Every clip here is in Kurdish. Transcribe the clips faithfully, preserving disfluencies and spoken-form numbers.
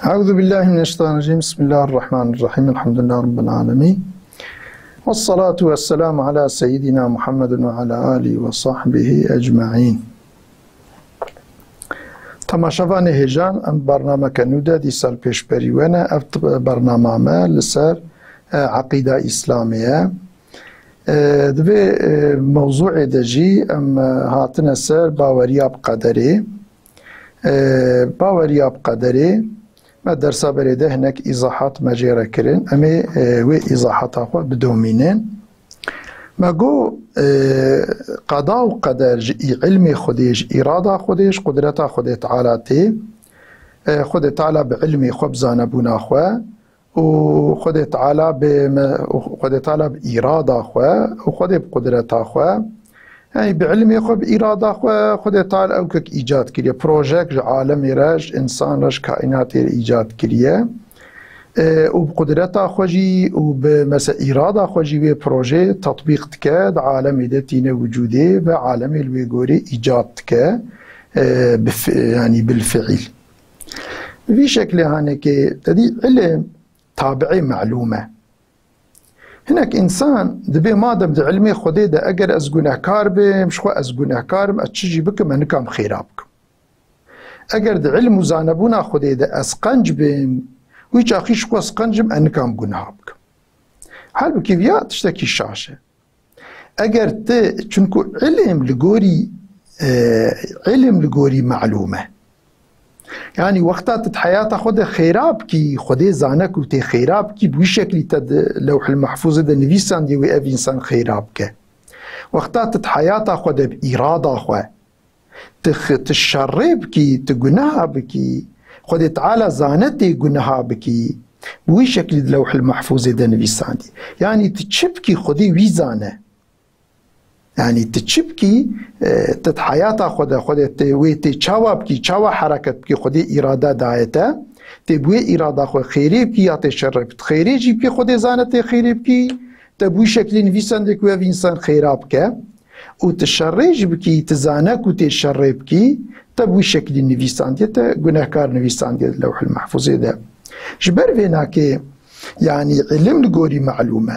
أعوذ بالله من الشيطان الرجيم. بسم الله الرحمن الرحيم. الحمد لله رب العالمين. والصلاة والسلام على سيدنا محمد وعلى آله وصحبه أجمعين. Temaşevanê hêjan, em bernameke nû de dîsa li pêşberî we ne. Ev t-, bernama me li ser, e, eqîda Îslamê ye. E, di vê, e, mewzûê de jî em, e, hatine ser baweriya bi qederê. E, baweriya bi qederê, me dersa berê de hinek îzahat me jê re kirin. Em ê, e, wê îzahata xwe bidomînin. Me got, e, qeda û qeder ji î-, ilmê Xwedê, ji îrada Xwedê, ji qudreta Xwedê Teala tê. E, Xwedê Teala bi ilmê xwe, bi zanebûna xwe û Xwedê Teala bi me-, û Xwedê Teala bi îrada xwe û Xwedê bi qudreta xwe, yanî bi ilmê xwe, bi îrada xwe, Xwedê Teala ew kek îcad kiriye. Projek ji alemê re, ji însan re, ji kaînatê re îcad kiriye. E, û bi qudreta xwe jî û bi mese-, îrada xwe jî wê projê tetbîq dike, di alemê de tîne wicûdê ve alemê li wê gorê îcad dike, e, bi fi-, yanî bil fiîl. Bi vî şeklê hanekê te dî ilim tabiê melûm e. Hinek însan dibê madem di ilmê Xwedê de eger ez gunehkar bim, ji xwe ez gunehkar im, ez çi jî bikim, ez nikam xêra bikim. Eger di ilm û zanebûna Xwedê de ez qenc bim, wî çaxî ji xwe ez qenc im, ez nikam guneha bikim. Halbûkî viya tiştekî şaş e. Eger ti, çunku ilim li gorî, e, ilim li gorî melûm e. Yanî wexta tu di heyata xwe de xêra bikî, Xwedê zane ku tê xêra bikî, bi wî şeklî te di Lewhil Mehfûzê de nivîsandiye wê ev însan xêra bike. Wexta tu di heyata xwe de bi îrada xwe, tu x-, tu şerê bikî, tu guneha bikî, Xwedê Teala zane tê guneha bikî, bi wî şeklî di Lewhil Mehfûzê de nivîsandiye. Yanî tu çi bikî, Xwedê wî zane. Yanî tu çi bikî, e, tu di heyata xwe de, Xwedê tê, wê tê çawa bikî, çawa hereket bikî, Xwedê îrade daye te. Tê bi wê îrada xwe xêrê bikî ya tê şerê bikî. Xêrê jî bikî, Xwedê zane tê xêrê bikî. Te bi wî şeklî nivîsandiye ku ev însan xêra bike. Û tu şerê jî bikî, tu zane ku tê şerê bikî, te bi wî şeklî nivîsandiye, te gunehkar nivîsandiye di Lewhil Mehfûzê de. Ji ber vê nakê, yanî ilim li gorî melûm e.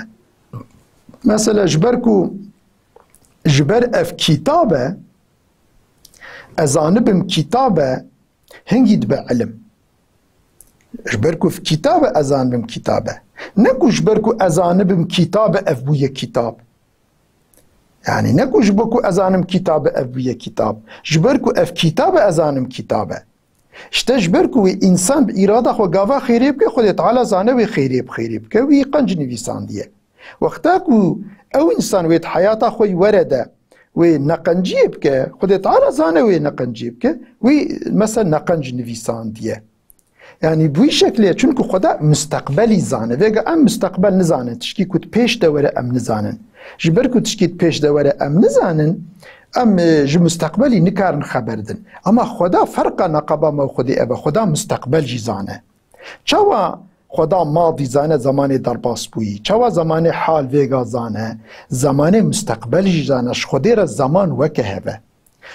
Mesela ji ber ku, ji ber ev kîtab e, ez zanibim kîtab e, hingî dibe ilim. Ji ber ku kîtab e, ez zanibim kîtab e. Ne ku ji ber ku ez zanibim kîtab e, ev bûye kîtab. Yanî ne ku ji bo ku ez zanim kîtab e, ev bûye kîtab. Ji ber ku ev kîtab e, ez zanim kîtab e. Îşte ji ber ku wê însan bi îrada xwe gava xêrê bike, Xwedê Teala zane wê xêrê bi xêrê bike, wî qenc nivîsandiye. Wexta ku ew însan wê di heyata xwe yî were de wê neqenciyê bike, Xwedê Teala zane wê neqenciyê bike, wî mesela neqenc nivîsandiye. Yanî bi wî şeklê, çunku Xweda musteqbelî zane. Vêga em musteqbel nizanin, tişkî ku di pêş de were em nizanin. Ji ber ku tişkî di pêş de were em nizanin, em, e, ji musteqbelî nikarin xeber din. Ema Xweda ferqa neqeba me û Xwedê ev e, Xweda musteqbel jî zane. Çawa Xweda madî zane, zemanê derbas bûyî? Çawa zemanê hal vêga zane? Zemanê musteqbel jî zane, ji Xwedê re zeman weke hev e.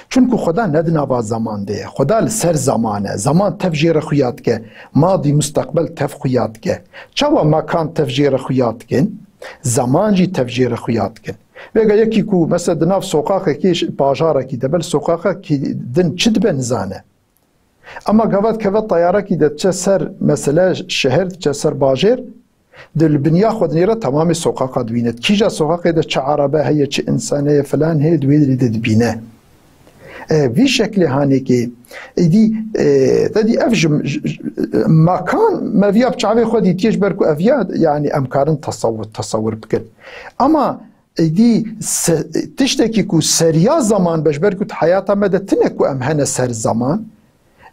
Çunku Xweda ne di nava zeman de ye. Xweda li ser zeman e. Zeman tev jê re xuya dike. Madî, musteqbel tev xuya dike. Çawa mekan tev jê re xuya dikin? Zeman jî tev jê re xuya dikin. Vêga yekî ku mesela di nav soqaqekî, bajarekî de, bel soqaqekî din çi dibe nizane. Ema gava dikeve teyarekî de diçe ser, mesele şehir, diçe ser bajêr, di li biniya xwe dinêre temamê soqaqa dibîne. Kîja soqaqê de çi erebe heye, çi însan heye, filan heye, di wê derê de dibîne. E, vî şeklê hanekê, êdî, e, te dî ev ji, ji, ji, mekan me viya bi çavê xwe dîtiye, ji ber ku ev ya, yanî em karin tesewur, tesewur bikin. Ema Êdî se-, tiştekî ku seriya zeman be, ji ber ku di heyata me de tine ku em hene ser zeman,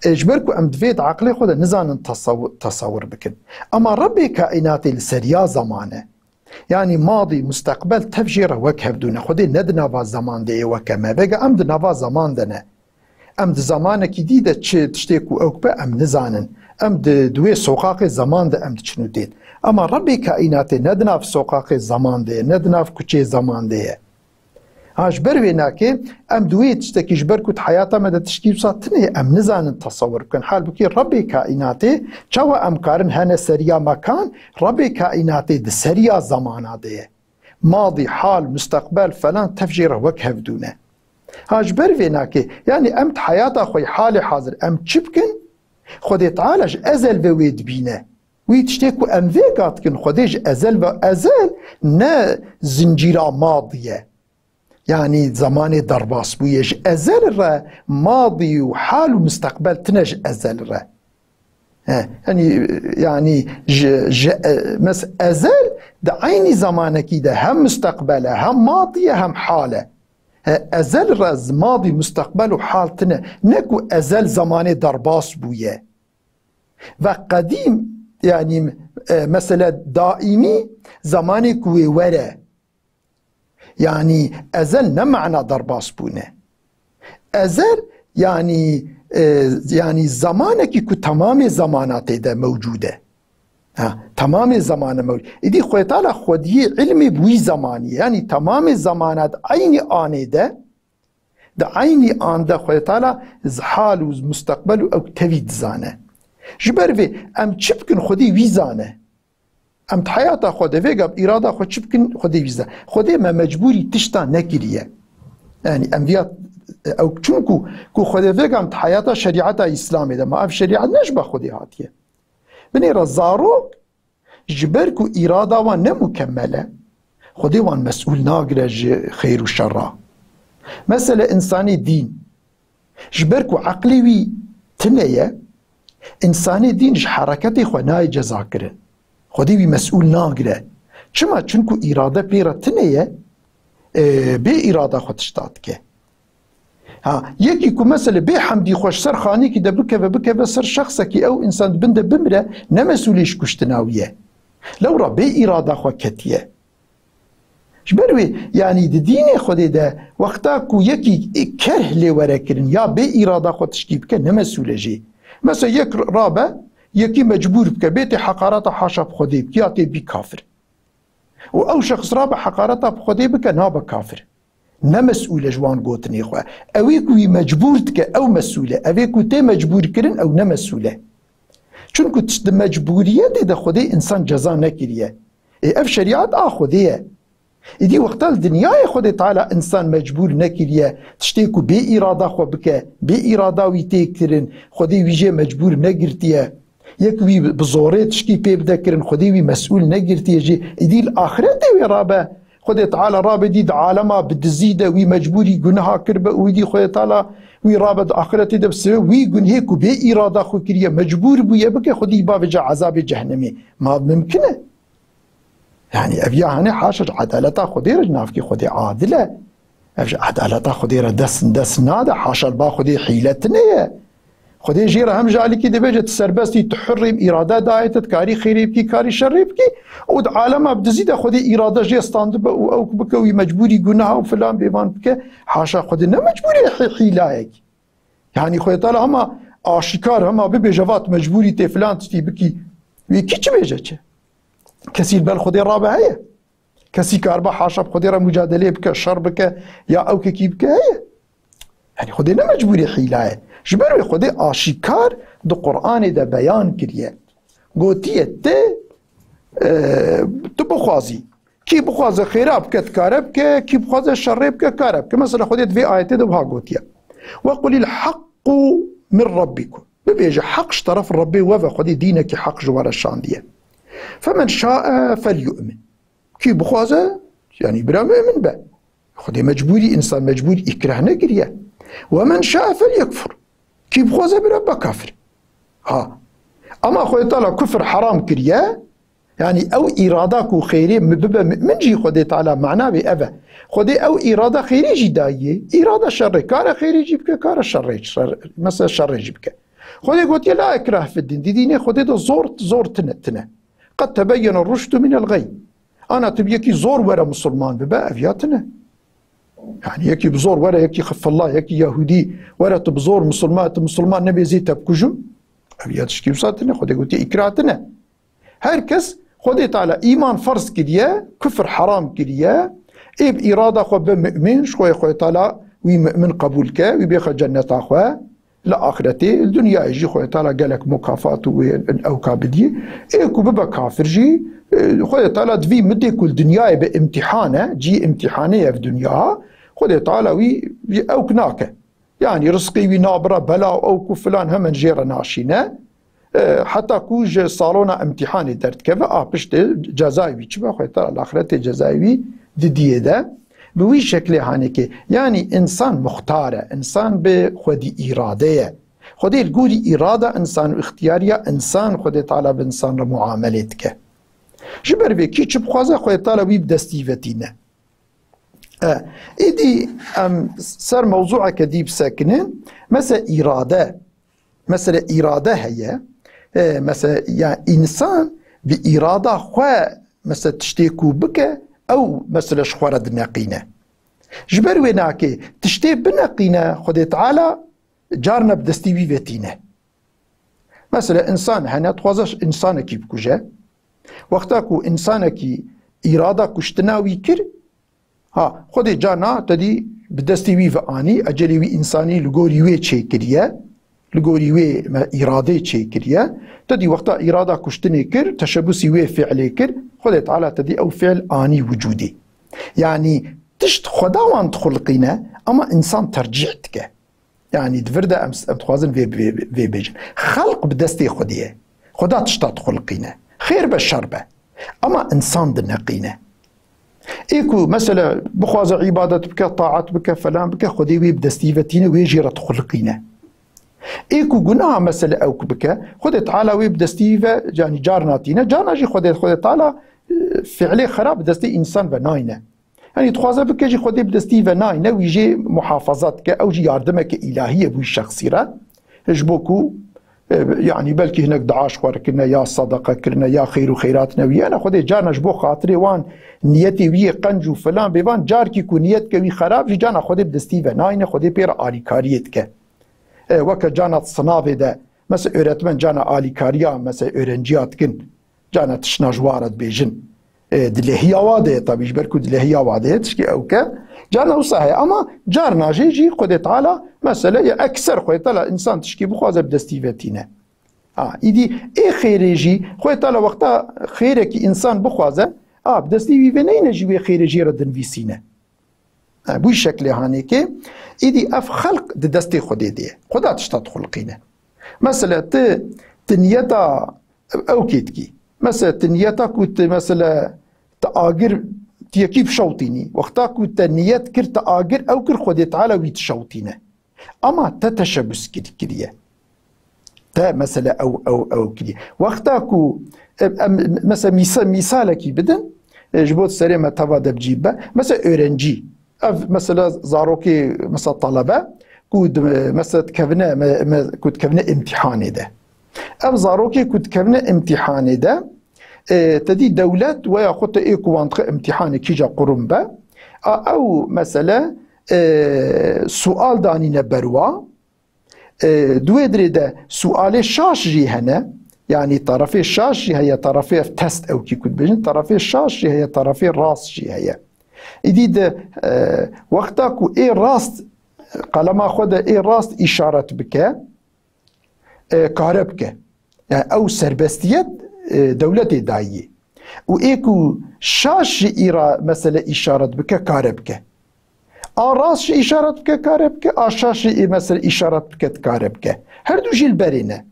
e, ji ber ku em divê di eqlê xwe de nizanin tesewu-, tesewir bikin. Ema Rebbê kaînatê li seriya zeman e. Yanî madî, musteqbel tev jê re wek hevdû ne. Xwedê ne di nava zeman de yê weke me. Vêga em di nava zeman de ne. Em di zemanekî dî de çi tiştê ku ewk be em nizanin. Em di, di wê soqaqê zeman de em diçin û tên. Ema Rebbê kaînatê ne di nav soqaqê zeman de ye, ne di nav kuçê zeman de ye. Ha, ji ber wê nake, em di wê tiştekî ji ber ku di heyata me de tişkî wisa tine, em nizanin tesewir bikin. Halbukî Rebbê kaînatê, çawa em karin hene seriya mekan, Rebbê kaînatê di seriya zamana de ye. Madî, hal, musteqbel, falan tev jê re wek hevdû ne. Ha, ji ber vê nake, yanî em di heyata xwe yê halê hazir em çi bikin? Xwedê Teala ji ezel ve wê dibîne. Wî tiştê ku em vêga dikin, Xwedê ji ezel ve, ezel ne zincîra madî ye. Yanî zemanê derbas bûye. Ji ezel re madî û hal û musteqbel tine ji ezel re. He, yanî, yanî ji, ji, e, mes-, ezel di eynî zamanekî de hem musteqbel e, hem madî ye, hem hal e. He, ezel re z-, madî, musteqbel û hal tine. Ne ku ezel zemanê derbas bûye. Ve qedîm, yanî, e, mesele daîmî, zemanê ku wê were. Yanî ezel ne mana derbas bûne. Ezel, yanî, e, yanî zemanekî ku temamê zamana tê de mewcûd e. Ha, temamê zamana mewcûd. Îdî Xwedê Teala xwediyê ilmê bi wî zemanî ye. Yanî temamê zamana di eynî anê de, di eynî an de Xwedê Teala z-, hal û z-, musteqbel û ew tevî dizane. Ji ber vê em çi bikin Xwedê wî zane. Em di heyata xwe de vêga bi îrada xwe çi bikin, Xwedê wî zane. Xwedê me mecbûrî tişta nekiriye. Yanî em viya, ew çunku ku Xwedê vêga em di heyata şerîeta Îslamê de ma ev şerîet ne ji ba Xwedê hatiye. Binêre zarok ji ber ku îrada wan ne mukemmel e, Xwedê wan mesûl nagire ji xêr û şerra. Mesele însanê dîn. Ji ber ku eqlê wî tune ye, însanê dîn ji hereketê xwe nayê cezakirin. Xwedê wî mesûl nagire. Çima? Çunku îrade pê re tune ye, e, bê îrada xwe tişta dike. Ha, yekî ku mesele bê hemdî xwe ji ser xanîkî de bikeve, bikeve ser şexsekî, ew însan di bin de bimire, ne mesûlê ji kuştina wî ye. Lewra bê îrada xwe ketiye. Ji ber wê, yanî di dînê Xwedê de wexta ku yekî kerh lê were kirin ya bê îrada xwe tişkî bike, ne mesûl e jê. Mesela yek rabe, yekî mecbûr bike, bê tê heqareta haşa bi Xwedê bike ya tê bî kafir. Û ew şexs rabe heqareta bi Xwedê bike, nabe kafir. Ne mesûl e ji wan gotinê xwe. Ew ê ku wî mecbûr dike, ew mesûl e. Ev ê ku tê mecbûr kirin, ew ne mesûl e. Çunku tişt di mecbûriyetê de Xwedê însan ceza nekiriye. Ê, ev şerîet a Xwedê ye. Îdî wexta li dinyayê Xwedê Teala însan mecbûr nekiriye, tiştê ku bê îrada xwe bike, bê îrada wî tê kirin, Xwedê wî jê mecbûr negirtiye. Yek wî bi zorê tişkî pê bide kirin, Xwedê wî mesûl negirtiye jê. Îdî li axiretê wê rabe, Xwedê Teala rabe dî di alema bi dizî de wî mecbûrî guneha kiribe û îdî Xwedê Teala wî rabe di axiretê de bi sebeb wî gunhê ku bê îrada xwe kiriye, mecbûr bûye bike, Xwedê bavêje ezabê cehennemê. Ma mimkin e? Yanî ev ya hene haşa ji edaleta Xwedê re, navkê Xwedê adil e. Ev ji edaleta Xwedê re dest, dest nade, haşa li ba Xwedê hîle tine ye. Xwedê jê re hem ji alîkî dibêje, tu serbest î, tu hurrî, îrade daye te, tu karî xêrê bikî, karî şerê bikî. Û di alema bi dizî de Xwedê îrade jê standibe û ew bike wî mecbûrî guneha û filan bêvan bike. Haşa Xwedê ne mecbûrê hî-, hîlayekî. Yanî Xwedê Teala hema aşîkar, hema bibêje, va tu mecbûrî tê filan tiştî bikî. Wê kî çi bêje çi? Kesî li ber Xwedê rabe heye? Kesî karibe haşa bi Xwedê re mucadeleyê bike, şer bike ya ewkekî bike heye? Yanî Xwedê ne mecbûrê hîla ye. Ji ber wê Xwedê aşîkar di Qur'anê de beyan kiriye. Gotiye te, e, tu bixwazî. Kî bixwaze xêra bike, dikare bike, kî bixwaze şerê bike, kare bike. Mesela Xwedê di vê ayetê de wiha gotiye. Ve qulil haqqu min rabbikum. Bibêje, heq ji teref Rebbê we ve, Xwedê dînekî heq ji we re şandiye. Femen şa'e felyu'min. Kî bixwaze, yanî bira mu'min be. Xwedê mecbûrî, însan mecbûr îkrah nekiriye. Ve men şa'e felyekfur. Kî bixwaze bira be kafir. Ha. Ama Xwedê Teala kufr heram kiriye, yanî ew îrada ku xêrê mi bibe mu'min jî Xwedê Teala mana wê ev e. Xwedê ew îrada xêrê jî dayiye. Îrada şerê. Kare xêrê jî bike, kare şerê, şer, mesela şerê jî bike. Xwedê gotiye, "La ikrahe fid din." Di dînê Xwedê de zor, zor tine, tine. "Qed tebeyyene ruşdu minel gay." Ana tu bi yekî zor were musulman bibe, ev ya tine. Yanî yekî bi zor were, yekî xifilla, yekî yahûdî were, tu bi zor musulman, tu musulman nebê, zê te bikujim. Ev ya tişkî wisa tine, Xwedê gotiye îkrah tine. Her kes, Xwedê Teala îman ferz kiriye, kufr heram kiriye, Ê bi îrada xwe bi mu'min, ji xwe Xwedê Teala wî mu'min qebûl ke, wî bêxe cenneta xwe, li axiretê, li dinyayê jî Xwedê Teala gelek mukafat û wê ewka bidî. Ê ku bibe kafir jî, e, Xwedê Teala di vî midê ku li dinyayê bi imtîhan e, cî imtîhanê ye ev dinya, Xwedê Teala wî, wî ewk nake. Yanî rizqê wî nabire bela û ewk û filan hemen jê re naşîne. E, heta ku ji salona imtîhanê derdikeve, a piştê cezayê wî çi be, Xwedê Teala li axiretê cezayê wî didiyê de. Bi wî şeklê hanekê, yanî însan muxtar e, însan bi xwedî îrade ye. Xwedê li gorî îrada însan û îxtiyariya însan, Xwedê Teala bi însan re muamelê dike. Ji ber vê kî çi bixwaze, Xwedê Teala wî bi destî ve tîne. E, îdî em ser mewzûeke dî bisekinin. Mesela îrade. Mesela îrade heye. E, mesela ya însan bi îrada xwe mesela tiştê ku bike, ew mesela ji xwe re dineqîne. Ji ber wê nakê tiştê bineqîne, Xwedê Teala carna bi destî wî ve tîne. Mesela însan hene, dixwaze însanekî bikuje. Wexta ku însanekî îrada kuştina wî kir, ha, Xwedê carna te dî bi destê wî ve anî, ecelê wî însanî li gorî wê çêkiriye, li gorî wê me îradê çêkiriye. Te dî wexta îrada kuştinê kir, teşebusî wê fiilê kir, Xwedê Teala te dî ew fiil anî wicûdê. Yanî tişt Xweda wan dixulqîne, ama însan tercîh dike. Yanî di vir de em, em dixwazin vê, vê, vê bêjin. Xelq bi destê Xwedê ye. Xweda tişta dixulqîne. Xêr be, şer be. Ama însan dineqîne. Ê ku mesela bixwaze îbadet bike, taat bike, felan bike, Xwedê wê bi destî ve tîne, wê jê re dixulqîne. Ê ku gunaha mesela ew ku bike, Xwedê Teala wê bi destî ve, yanî carna tîne, carna jî Xwedê, Xwedê Teala, e, fiilê xerab bi destê însan ve nayne. Yanî dixwaze bike jî Xwedê bi destî ve nayne, wî jê muhafaza dike, ew jî yardimeke îlahî ye bo wî şexsî re. Ji bo ku, e, yanî belkî hinek dua ji xwe re kirine, ya sedeqe kirine, ya xêr û xeyrat ne wî. Yana Xwedê carna ji bo xatirê wan niyetê wî yê qenc û filan bê van, carkî ku niyetke wî xerab jî carna Xwedê bi destî ve nayne, Xwedê pê re alîkariyê dike. E, weke carna di sinavê de, mesela öğretmen carna alîkariya, mesela öğrenciya dikin. Carna tiştna ji wa re dibêjin. E, dilêhiya wa de ye tabî, ji ber ku dilêhiya wa de ye, tişkî ew ke. Carna wisa heye, ama carna jê jî Xwedê Teala, mesele ye ekser Xwedê Teala însan tişkî bixwaze bi destî ve tîne. Ha, îdî ê xêrê jî, Xwedê Teala wexta xêrekî însan bixwaze, a, bi destî wî ve neyne jî wê xêrê jê re dinivîsîne. E, bû şeklê hanêkê, îdî ev xelq di destê Xwedê de ye. Xweda tişta dixulqîne. Mesela ti, ti niyeta ew kê dikî. Mesela ti niyeta ku ti mesela ti agir ti yekî bişewtînî. Wexta ku te niyet kir ti agir ew kir, Xwedê Teala wî dişewtîne. Ama te teşebus kir-, kiriye. Te mesela ew, ew, ew kiriye. Wexta ku, e, em, mesela mîsa-, mîsalekî bidin, e, ji bo serê me teva de bicî be. Mesela öğrenci. Ev mesela zarokê, mesela talebe, ku di-, mesela dikevine, me, me, ku dikevine îmtîhanê de. Ev zarokê ku dikevine îmtîhanê de, e, te dî dewlet weya xwe te ê ku wan dixe îmtîhanê kîja qurum be, a ew mesele, e, sual danîne berwa, e, di wê dirê de sualê şaş jî hene, yanî tarafê şaş jî heye, tarafê ev test ew kî ku dibêjin, tarafê şaş jî heye, tarafê rast jî heye. Îdî di, e, wexta ku ê rast, qelema xwe de ê rast îşaret bike, e, kare bike. Yani ew serbestiyet, e, dewletê dayî. Û ê ku şaş jî îra mesele îşaret bike, kare bike. A rast jî îşaret bike, kare bike, a şaş jî ê mesele îşaret bike, dikare bike. Her du jî li berê ne.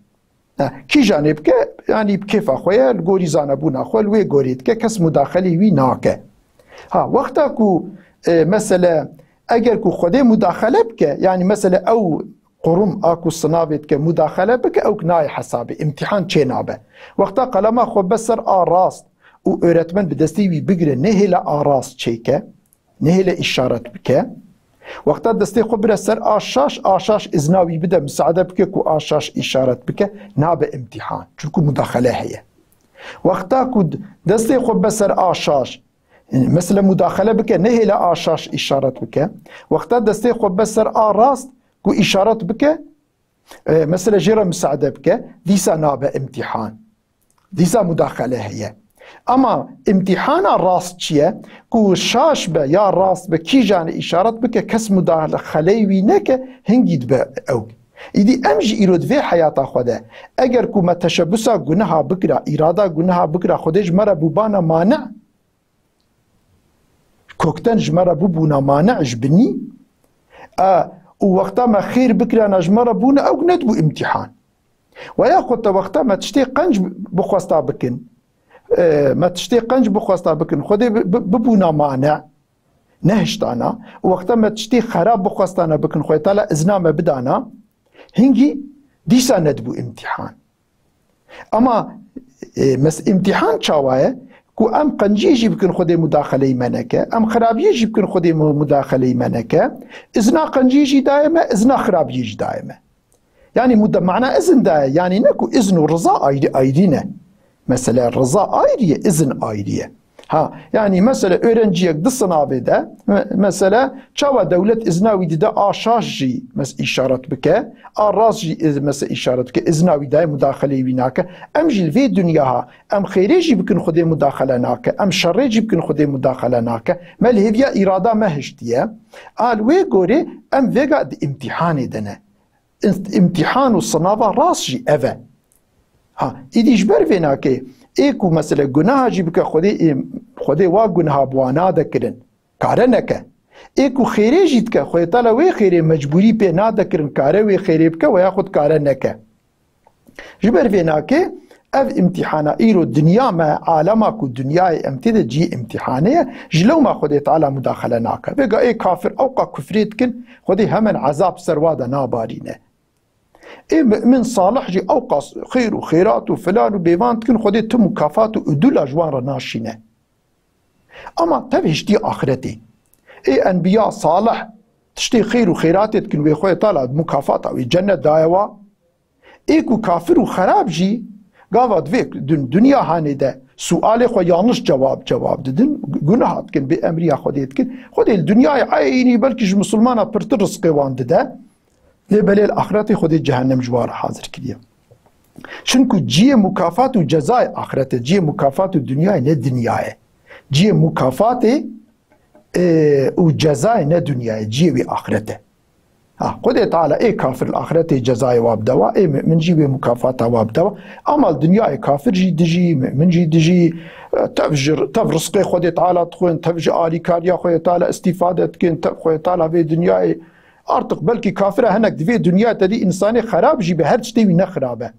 Ha, kîjanê bike, yanî bi kêfa xwe ye, li gorî zanebûna xwe, li wê gorî dike, kes mudaxelê wî nake. Ha, wexta ku, e, mesele, eger ku Xwedê mudaxele bike, yanî mesele ew qurum a ku sinavê dike mudaxele bike, ew nayê hesabê, îmtîhan çê nabe. Wexta qelema xwe be ser a rast û öğretmen bi destê wî bigire, nehêle a rast çêke, nehêle îşaret bike. Wexta destê xwe bire ser a şaş, a şaş izna wî bide, misaade bike ku a şaş îşaret bike, nabe îmtîhan. Çunku mudaxele heye. Wexta ku d-, destê xwe be ser a şaş, mesela mudaxele bike, nehêle a şaş îşaret bike. Wexta destê xwe be ser a rast ku îşaret bike, e, mesela jê re misaade bike, dîsa nabe îmtîhan. Dîsa mudaxele heye. Ama îmtîhana rast çi ye? Ku şaş be ya rast be, kîjanê îşaret bike, kes mudaxeleyê wî neke, hingî dibe ew. Îdî em jî îro di vê heyata xwe de, eger ku me teşebusa guneha bikira, îrada guneha bikira, Xwedê ji me re bûbana mane, kokten ji me re bûbûna mane ji binî, e, û wexta me xêr bikirana ji me re bûne, ew nedibû îmtîhan. Weya xwe te wexta me tiştê qenc bixwesta bikin, e, me tiştê qenc bixwesta bikin, Xwedê bi-, bi-, bibûna mane, nehiştana, û wexta me tiştê xerab bixwestana bikin, Xwedê Teala izna me bidana, hingî dîsa nedibû îmtîhan. Ama, e, mes-, îmtîhan çawa ye? Ku em qenciyê jî bikin Xwedê mudaxeleyê me neke, em xerabiyê jî bikin Xwedê mu-, mudaxeleyê me neke, izna qenciyê jî daye me, izna xerabiyê jî daye me. Yani muda-, mana izin daye, yani ne ku izn û riza ayrı ayrı ne. Mesele riza ayrı ye, izin ayrı ye. Ha, yani mesele öğrenciyek di sınavê de, me-, mesele çawa dewlet izna wî dide a şaş jî mes-, işaret bike, a rast jî iz-, mes-, işaret bike, izna wî daye, mudaxeleyê wî nake. Em jî li vê dinya ha, em xêrê jî bikin Xwedê mudaxele nake, em şerrê jî bikin Xwedê mudaxele nake. Me li hêviya îrada me hiştiye. A li wê gorê em vêga di îmtîhanê de ne. Îmtîhan û sinava rast jî ev e. Ha, îdî ji ber vê nake, ê ku mesele guneha jî bike, Xwedê ê, Xwedê wa guneha bi wan nade kirin. Kare neke. Ê ku xêrê jî dike, Xwedê Teala wê xêrê mecbûrî pê nade kirin, kare wê xêrê bike, we yaxud kare neke. Ji ber vê nake, ev îmtîhana îro dinya me, alema ku dinyayê em tê de cihê îmtîhanê ye, ji lewma Xwedê Teala mudaxele nake. Vêga ê kafir ewqa kufrê dikin, Xwedê hemen ezab ser wa de nabarîne. Ê mu'min salih jî ewqas xêr û xêrat û filan û bêvan dikin, Xwedê tu mukafat û udula ji wan re naşîne. Ama tev hiştî axretê. Ê enbiya salih tiştê xêr û xêratê dikin, wê Xwedê Teala mukafata wê cennet daye wa. Ê ku kafir û xerab jî gava divê dun-, dunya hanê de sualê xwe yanlış cewab, cewab didin, gu-, guneha dikin, bê emriya Xwedê dikin. Xwedê li dunyayê eynî belkî ji misilmana pirtir rizqê wan dide. Lê belê li axretê Xwedê cehennem ji wan re hazir kiriye. Çinku cihê mukafat û cezayê axret e, cihê mukafat û dinyayê ne dinya ye. Cihê mukafatê, e, û cezayê ne dinya ye, cihê wî axret e. Ha, Xwedê Teala ê kafir li axretê cezayê wa bide wa, ê mu'min jî wê mukafata wa bide wa. Ama li dinyayê kafir jî dijî, mu'min jî dijî, e, tev ji, tev rizqê Xwedê Teala dixwin, tev ji alîkariya Xwedê Teala îstîfade dikin, tev Xwedê Teala vê dinyayê Artiq belkî kafira hinek di vê dinyayê te dî însanê xerab jî be, her tiştê wî ne xirab e.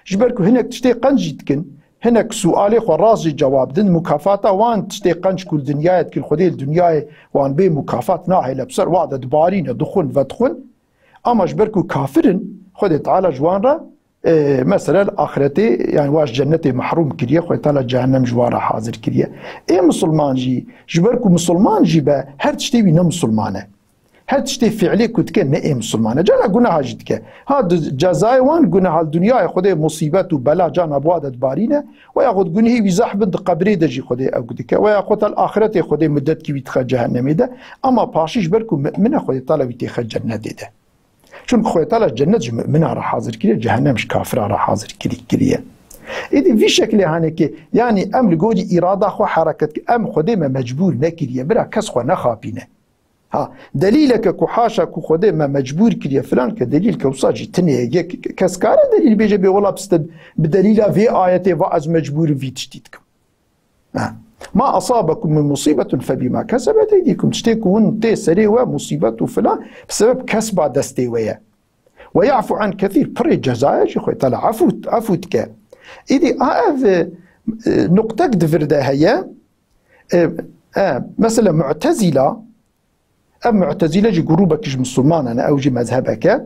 Ji ber ku hinek tiştê qenc jî dikin, hinek sualê xwe rast jî cewab din, mukafata wan tiştê qenc ku li dinyayê dikin, Xwedê li dinyayê wan bê mukafat nahêle bi ser wa de dibarîne, dixwin, vedixwin. Ama ji ber ku kafir in, Xwedê Teala ji wan re, e, mesela li axretê, yani wa ji cennetê mehrûm kiriye, Xwedê Teala cehennem ji wan re hazir kiriye. Ê misilman jî, ji ber ku misilman jî be, her tiştê wî ne misilman e. Her tiştê fiilê ku dike ne ê misilman e. Cana guneha jî dike. Ha, di cezayê wan guneha li dinyayê Xwedê musîbet û bela cana bi wa de dibarîne, we yaxud gunehê wî zehf bin di qebrê de jî Xwedê ew dike. We yaxud li axretê Xwedê mudetkî wî dixe cehennemê de. Ama paşî ji ber ku mu'min e Xwedê Teala wî têxe cennetê de. Çunku Xwedê Teala cennet ji mu'mina re hazir kiriye, cehennem ji kafira re hazir kiri-, kiriye. Êdî vî şekilê hanekê, yanî em li gorî îrada xwe hereket ki-, em Xwedê me mecbûr nekiriye, bira kes xwe nexapîne. Ha, delîleke ku haşa ku Xwedê me mecbûr kiriye filan ke delîl ke wisa jî tune ye. Yek kes kare delîl bêje bê wela piste bi delîla vê ayetê va ez mecbûr im vî tiştî dikim. Ha. Ma asabekum min musîbetin febîma kesebet eydîkum. Tiştê ku hûn tê serê we musîbet û filan bi sebeb kesba destê we ye. Ve ya'fu an kesîr, pirê cezaya jî Xwedê Teala efû, efû dike. Îdî a ev, e, nuqtek di vir de heye. E, e, mesela Mu'tezîla, ev Mu'tezîle jî grûbek ji misilmanan e, ew jî mezhebek e.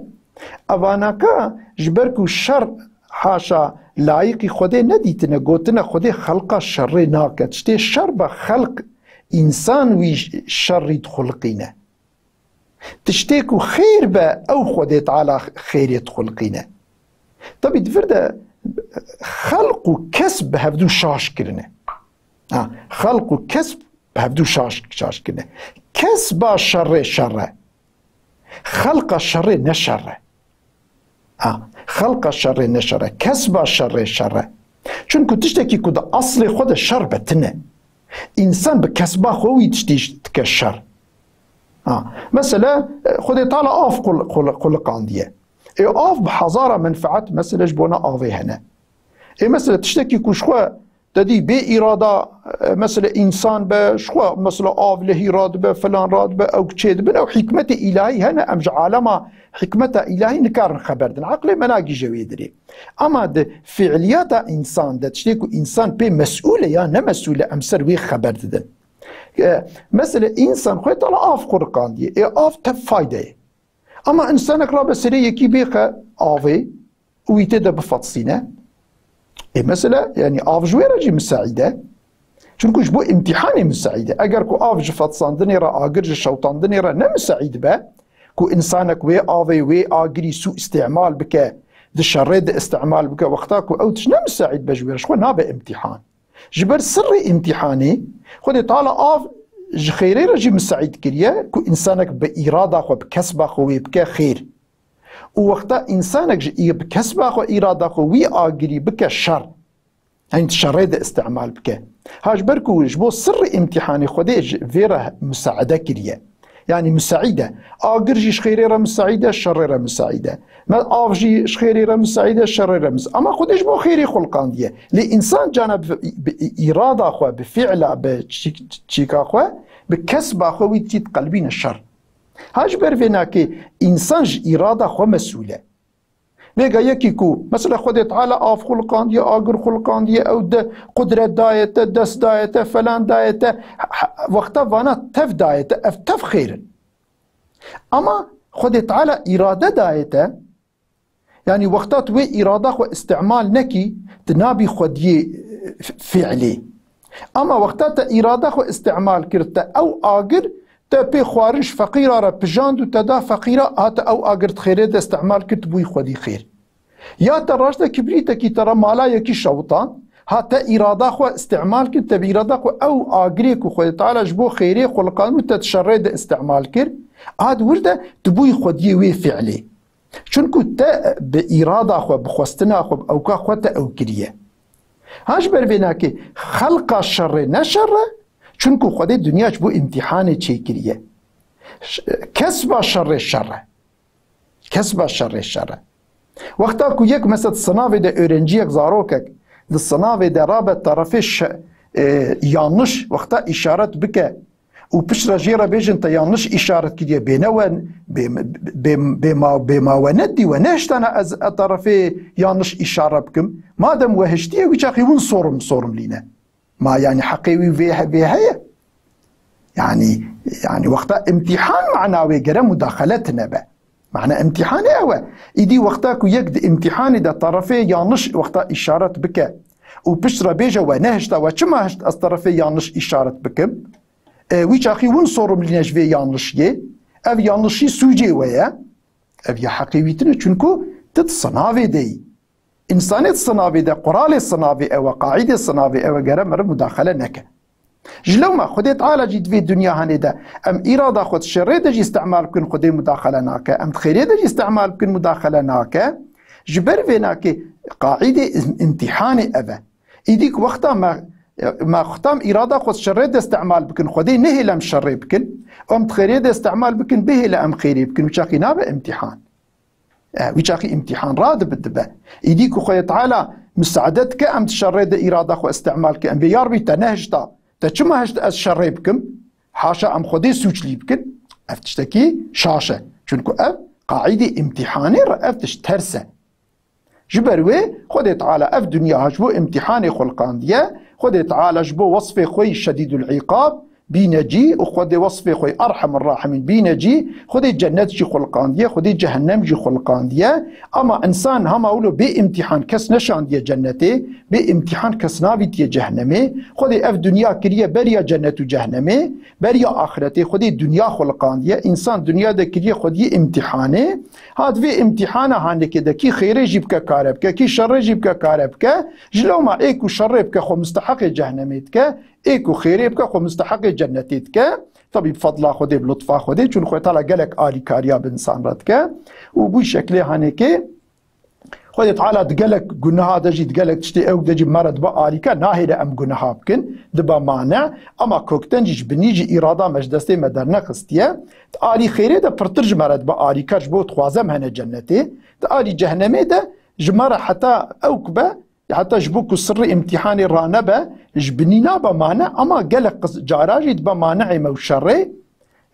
Evanaka ji ber ku şer haşa layiqî Xwedê nedîtine, gotine Xwedê xelqa şerê nake. Tiştê şer be xelq, însan wî şerî dixulqîne. Tiştê ku xêr be, ew Xwedê Teala xêrê dixulqîne. Tabî di vir de xelq û kesb bi hevdû şaş kirine. Ha, xelq û kesb bi hevdû şaş, şaş kirine. Kesba şerê şer e. Xelqa şerê ne şer e. Ha, xelqa şerê ne şer e. Kesba şerê şer e. Çunku tiştekî ku di eslê xwe de şer be tine. Însan bi kesba xwe wî tiştî dike şer. Ha. Mesela, e, Xwedê Teala av xul-, xul-, xuliqandiye. Ê av bi hezara menfaet, mesela, ji bona avê hene. Ê mesela tiştekî ku ji xwe te dî bê îrada, e, mesela însan be, ji xwe mesela av lehî radibe, filan radibe, ew çê dibin, ew hikmetê îlahî hene, em ji alema hikmeta îlahî nikarin xeber din. Eqlê me nagihîje wê dirê. Ama di fiiliyata însan de, tiştê ku însan pê mesûl e ya ne mesûl e, em ser wê xeber didin. E, mesela însan Xwedê Teala av xwe riqandiye. Ê av tev fayde ye. Ama însanek rabe serê yekî bêxe avê û wî tê de bifetsîne. Ê mesela, yani av ji wê re jî miseîd e. Çunku ji bo îmtîhanê miseîd e. Eger ku av ji fetsandinê re, agir ji şewtandinê re ne miseîd be, ku însanek wê avê, wê agirî sû îstîmal bike, di şerê de îstîmal bike, wexta ku ew tişt ne miseîd be ji wê re, ji xwe nabe îmtîhan. Ji ber sirrê îmtîhanê, Xwedê Teala av ji xêrê re jî miseîd kiriye, ku însanek bi îrada xwe, bi kesba xwe wê bike xêr. Û wexta însanek ji î-, bi kesba xwe, îrada xwe wî agirî bike şer. Heyî di şerê de îstîmal bike. Ha ji ber ku ji bo sirrê îmtîhanê Xwedê ji vê re misaede kiriye. Yani miseîd e. Agir jî ji xêrê re miseîd e, şerê re miseîd e. Me av jî ji xêrê re miseîd e, şerê re mis-, ama Xwedê ji bo xêrê xuliqandiye. Lê însan cana bi, bi îrada xwe, bi fiila, bi çîk-, çîka xwe, bi kesba xwe wî tî diqelibîne şer. Ha ji ber vê nakê însan ji îrada xwe mesûl e. Vêga yekî ku, mesela Xwedê Teala av xuliqandiye, agir xuliqandiye, ew de qudret daye te, dest daye te, felan daye te, he-, he-, wexta vana tev daye te, ev tev xêr in. Ama Xwedê Teala îrade daye te, yani wexta tu wê îrada xwe îstîmal nekî, tu nabî xwediyê, e, f-, fiilê. Ama wexta te îrada xwe îstîmal kir, te ew agir, te pê xwarin ji feqîra re pijand û te da feqîra, hate ew agir di xêrê de îstîmal kir, tu bûyî xwedî xêr. Ya te raşte kibrîtekî te re mala yekî şewtan, ha te îrada xwe îstîmal kir, te bi îrada xwe ew agirê ku Xwedê Teala ji bo xêrê xuliqand û te di şerê de îstîmal kir, a di wir de tu bûyî xwediyê wê fiilê. Çunku te bi îrada xwe, bi xwestina xwe, bi ewka xwe te ew kiriye. Ha ji ber vê nakê xelqa şerê ne şer e, çunku Xwedê dinya ji bo îmtîhanê çêkiriye. Ş-, kesba şerê şer e. Kesba şerê şer e. Wexta ku yek mesela di sinavê de öğrenciyek, zarokek di sinavê de rabe terefê şe-, e, yanlış wexta îşaret bike û pişt re jê re bêjin te yanlış îşaret kiriye, bêne we, bê, bê, bê ma-, bê ma we nedî, we nehiştana ez e terefê yanlış îşare bikim. Madem we hiştiye, wî çaxî win sorum, sorum lîne. Ma yani heqê wî vê he-, vê heye? Yani, yani wexta îmtîhan mana wê gere mudaxele tine be. Mana îmtîhanê ew e. Îdî wexta ku yek di îmtîhanê de terefê yanlış wexta îşaret bike û pişt re bêje we nehişta, we çima hişt ez terefê yanlış îşaret bikim? E, wî çaxî win sorum lîne ji vê yanlişiyê. Ev yanlişî sûcê we ye. Ev ya heqê wî tine, çunku tu di sinavê de yî. Însanê di sinavê de, quralê sinavê ew e, qaîdê sinavê ew e, gere meriv mudaxele neke. Ji lewma Xwedê Teala jî di vê dinya hanê de, em îrada xwe di şerê de jî îstîmal bikin, Xwedê mudaxele nake. Em di xêrê de jî îstîmal bikin, mudaxele nake. Ji ber vê nakê qaîdê im-, îmtîhanê ev e. Îdî ku wexta me, me xwe tam îrada xwe di şerê de îstîmal bikin, Xwedê nehêle em şerê bikin, em di xêrê de îstîmal bikin, bihêle em xêrê bikin, wî çaxî nabe îmtîhan. E, wî çaxî îmtîhan radibe dibe. Îdî ku Xwedê Teala misaade dike, em di şerê de îrada xwe îstîmal ke. Em bê ya Rebî te nehişta. Te çima hişt ez şerê bikim? Haşa em Xwedê sûclî bikin. Ev tiştekî şaş e. Çunku ev qaîdê îmtîhanê re ev tişt ters e. Ji ber wê Xwedê Teala ev dinya ji bo îmtîhanê xuliqandiye. Xwedê Teala ji bo wesfê xwe yî şedîdul îqab, bîne cî û Xwedê wesfê xwe Erhemur Rahimîn bîne cî, Xwedê cennet jî xuliqandiye, Xwedê cehennem jî xuliqandiye. Ama însan hema wilo bê îmtîhan kes neşandiye cennetê, bê îmtîhan kes navîtiye cehennemê. Xwedê ev dinya kiriye beriya cennet û cehennemê, beriya axiretê. Xwedê dinya xuliqandiye, însan dinya de kiriye xwediyê îmtîhanê. Ha di vê îmtîhana hanekê de kî xêrê jî bike kare bike, kî şerê jî bike kare bike, ji lewma ê ku şerê bike xwe musteheqê cehnemê dike, ê ku xêrê bike xwe musteheqê cennetê dike. Tabî bi fedla Xwedê, bi lutfa Xwedê, çun Xwedê Teala gelek alîkariya bi însan re dike û bû şeklê hanekê Xwedê Teala di gelek gunaha de jî, di gelek tiştê ew de jî me re dibe alîkar, nahêle em gunaha bikin, dibe mane, ama kokten jî ji binî jî îrada me ji destê me dernexistiye. Di alî xêrê de pirtir ji me re dibe alîkar, ji bo dixwaze em hene cennetê. Di alî cehennemê de ji me re heta ew ku be, heta ji bo ku sirrê îmtîhanê ranebe, ji binî nabe mane, ama gelek qiz-, cara jî dibe maneê me û şerê.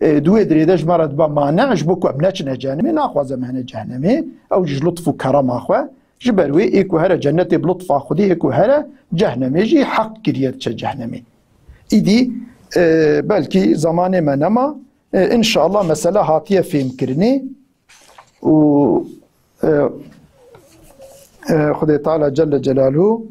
E, di wê dirê de ji me re dibe mane, ji bo ku em neçine cehennemê, naxwaze em hene cehennemê. Ew jî ji lutf û kerema xwe. Ji ber wê ê ku here cennetê bi lutfa Xwedê, ê ku here cehennemê jî heq kiriye diçe cehennemê. Îdî, e, belkî zamanê me nema. E, înşallah mesele hatiye fêmkirinê. û, e, e, Xwedê Teala Celle Celaluhu,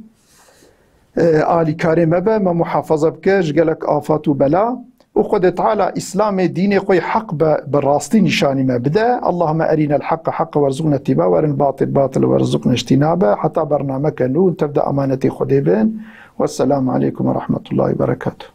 e, alîkarê me be, me muhafaza bike ji gelek afat û bela. Û Xwedê Teala Îslamê, dînê xwe yê heq be, bi rastî nîşanî me bide. Allahümme erinel haqqa haqqa werzuqna ittiba, werin batil batil werzuqna ijtinabe. Heta bernameke nû, tev de amanetê Xwedê bin. Wesselamu aleykum ve rahmetullahi ve berekatuhu.